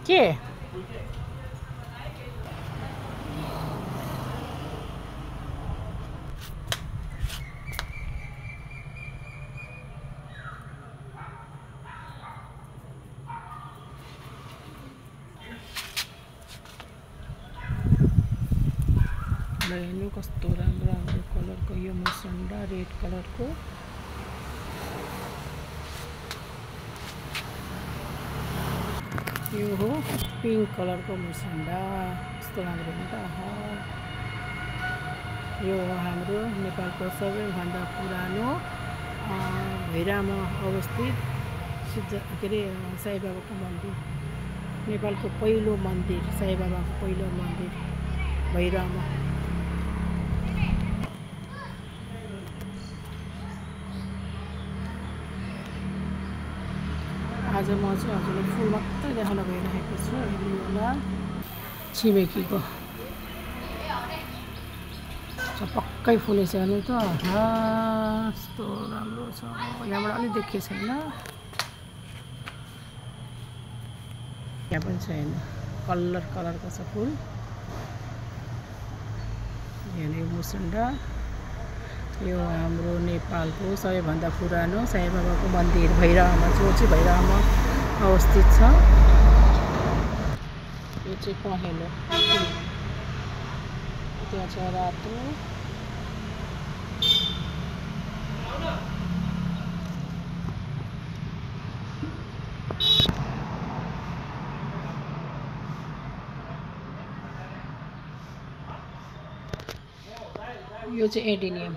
के हेर्नु कस्तो राम्रो राम्रो कलरको यो मुसन्डा रेड कलरको यो हो पिंक कलरको मुसन्डा कस्तो राम्रो हुन्छ यो हाम्रो नेपालको सबैभन्दा पुरानो भैरामा अवस्थित सिद्ध के अरे साई बाबाको मन्दिर नेपालको पहिलो मन्दिर साई बाबाको पहिलो मन्दिर भैरामा आज म चाहिँ हजुरलाई फुल मात्रै देखाउन गइरहेको छु हेर्नुहोला छिमेकीको पक्कै फुलेछ हेर्नु त कस्तो राम्रो छ यहाँबाट अलि देखिएको छैन यहाँ पनि छैन कलर कलरको छ फुल यहाँ मुसन्डा यो हाम्रो नेपालको सबैभन्दा पुरानो साई बाबाको मन्दिर भैरवमा जो चाहिँ भैरवमा अवस्थित छ यो चाहिँ पहेँलो त्यहाँ छ रातो यो चाहिँ एडेनियम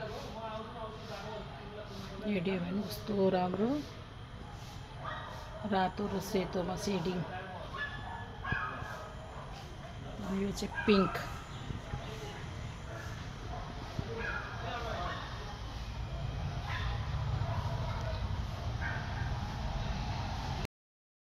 हेर्नु कस्तो राम्रो रातो र सेतोमा सेडिङ यो चाहिँ पिंक